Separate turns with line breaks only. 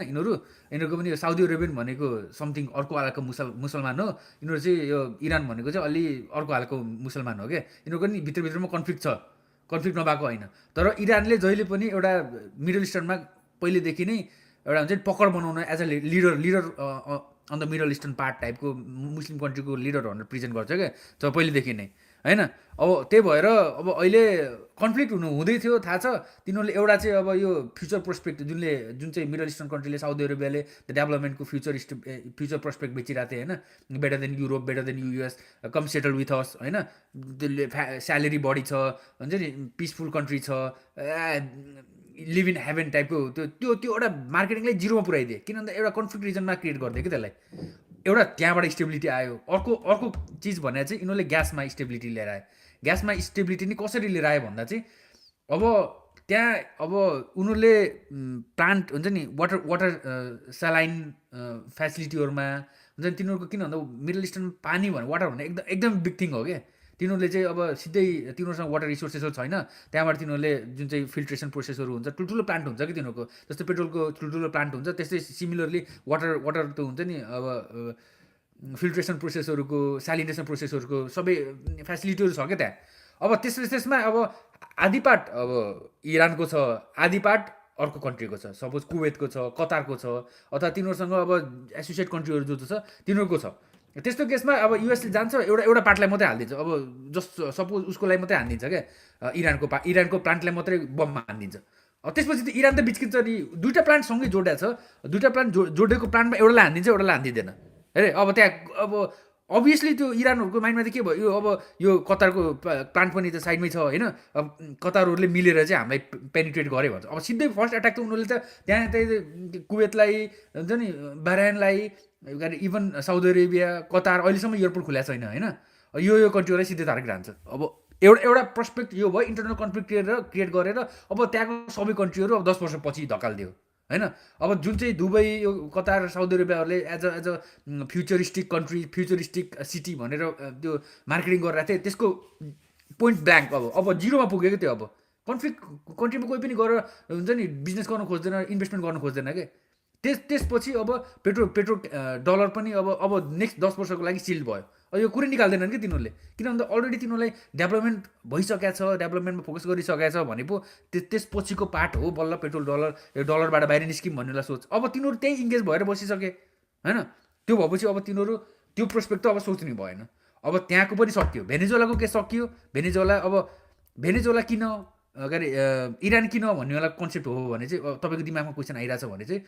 यिनीहरूको पनि यो साउदी अरेबियन भनेको समथिङ अर्को हालको मुसलमान हो, यिनीहरू चाहिँ यो इरान भनेको चाहिँ अलि अर्को हालको मुसलमान हो क्या। यिनीहरूको नि भित्रभित्रमा कन्फ्लिक्ट छ, कन्फ्लिक्ट नभएको होइन। तर इरानले जहिले पनि एउटा मिडल इस्टर्नमा पहिलेदेखि नै एउटा हुन्छ नि पकड बनाउन as a leader leader in the middle eastern part टाइपको मुस्लिम कन्ट्रीको लिडर भनेर प्रेजेन्ट गर्छ क्या, जब पहिलेदेखि नै होइन। अब त्यही भएर अब अहिले कन्फ्लिक्ट हुँदै थियो थाहा छ। तिनीहरूले एउटा चाहिँ अब यो फ्युचर प्रोस्पेक्ट जुन चाहिँ मिडल इस्टर्न कन्ट्रीले साउदी अरेबियाले डेभलपमेन्टको फ्युचर प्रोस्पेक्ट बेचिरहेको थियो होइन, better than Europe, better than US, come settle with us होइन, त्यसले स्यालेरी बढी छ, हुन्छ नि पिसफुल कन्ट्री छ, लिभ इन हेभेन टाइपको त्यो त्यो त्यो एउटा मार्केटिङलाई जिरोमा पुऱ्याइदिए। किन भन्दा एउटा कन्फ्लिक्ट रिजनमा क्रिएट गरिदियो कि त्यसलाई, एउटा त्यहाँबाट स्टेबिलिटी आयो। अर्को अर्को चिज भने चाहिँ यिनीहरूले ग्यासमा स्टेबिलिटी लिएर आयो। ग्यासमा स्टेबिलिटी नै कसरी लिएर आयो भन्दा चाहिँ अब त्यहाँ अब उनीहरूले प्लान्ट हुन्छ नि वाटर वाटर सलाइन फेसिलिटीहरूमा हुन्छ नि तिनीहरूको, किन भन्दा मिडल इस्टर्नमा पानी भने वाटर भन्ने एकदम एकदम बिग थिङ हो क्या। तिनीहरूले चाहिँ अब सिधै तिनीहरूसँग वाटर रिसोर्सेसहरू छैन, त्यहाँबाट तिनीहरूले जुन चाहिँ फिल्ट्रेसन प्रोसेसहरू हुन्छ, ठुल्ठुलो प्लान्ट हुन्छ कि तिनीहरूको, जस्तै पेट्रोलको ठुल्ठुलो प्लान्ट हुन्छ, त्यस्तै सिमिलरली वाटर वाटर त हुन्छ नि अब फिल्ट्रेसन प्रोसेसहरूको, स्यालिनेसन प्रोसेसहरूको सबै फेसिलिटीहरू छ क्या त्यहाँ। अब त्यसमा अब आधी पार्ट अब इरानको छ, आधी पार्ट अर्को कन्ट्रीको छ, सपोज कुवेतको छ, कतारको छ, अथवा तिनीहरूसँग अब एसोसिएट कन्ट्रीहरू जो छ तिनीहरूको छ। त्यस्तो केसमा अब युएसले जान्छ एउटा एउटा पार्टलाई मात्रै हालिदिन्छ, अब जस्ट सपोज उसको लागि मात्रै हानिदिन्छ क्या, इरानको प्लान्टलाई मात्रै बममा हानिदिन्छ। त्यसपछि त इरान त बिच्किन्छ नि, दुइटा प्लान्ट सँगै जोडिया छ, दुइटा प्लान्ट जोडेको प्लान्टमा एउटालाई हानिदिन्छ, एउटालाई हानिदिँदैन अरे। अब त्यहाँ अब अभियसली त्यो इरानहरूको माइन्डमा चाहिँ के भयो, अब यो कतारको प्लान्ट पनि त साइडमै छ होइन, अब कतारहरूले मिलेर चाहिँ हामीलाई पेनिट्रेट गऱ्यो भन्छ। अब सिधै फर्स्ट एट्याक त उनीहरूले त त्यहाँ त्यही कुवेतलाई हुन्छ नि, बहराइनलाई, इभन साउदी अरेबिया, कतार अहिलेसम्म एयरपोर्ट खुलेको छैन होइन, यो कन्ट्रीहरूलाई सिधै टार्गेट हान्छ। अब एउटा एउटा पर्सपेक्ट यो भयो, इन्टरनल कन्फ्लिक्ट क्रिएट गरेर अब त्यहाँको सबै कन्ट्रीहरू अब 10 वर्षपछि धकालिदियो होइन। अब जुन चाहिँ दुबई, यो कतार, साउदी अरेबियाहरूले as a futuristic country, futuristic city भनेर त्यो मार्केटिङ गरिरहेको थियो, त्यसको पोइन्ट ब्ल्याङ्क अब जिरोमा पुग्यो क्या त्यो। अब कन्फ्लिक्ट कन्ट्रीमा कोही पनि गएर हुन्छ नि बिजनेस गर्न खोज्दैन, इन्भेस्टमेन्ट गर्न खोज्दैन क्या। त्यसपछि अब पेट्रोल डलर पनि अब नेक्स्ट 10 वर्षको लागि सिल्ड भयो। यो कुरै निकाल्दैनन् कि तिनीहरूले, किन भन्दा अलरेडी तिनीहरूलाई डेभलपमेन्ट भइसकेको छ, डेभलपमेन्टमा फोकस गरिसकेको छ भने पो त्यसपछिको पार्ट हो बल्ल पेट्रोल डलर, यो डलरबाट बाहिर निस्किम भन्नेलाई सोच। अब तिनीहरू त्यही इङ्गेज भएर बसिसके होइन। त्यो भएपछि अब तिनीहरू त्यो प्रोस्पेक्ट त अब सोच्ने भएन। अब त्यहाँको पनि सकियो, भेनेजुएलाको केस सकियो। भेनेजुएला किन के अरे इरान किन भन्नेवाला कन्सेप्ट हो भने चाहिँ तपाईँको दिमागमा क्वेसन आइरहेछ भने चाहिँ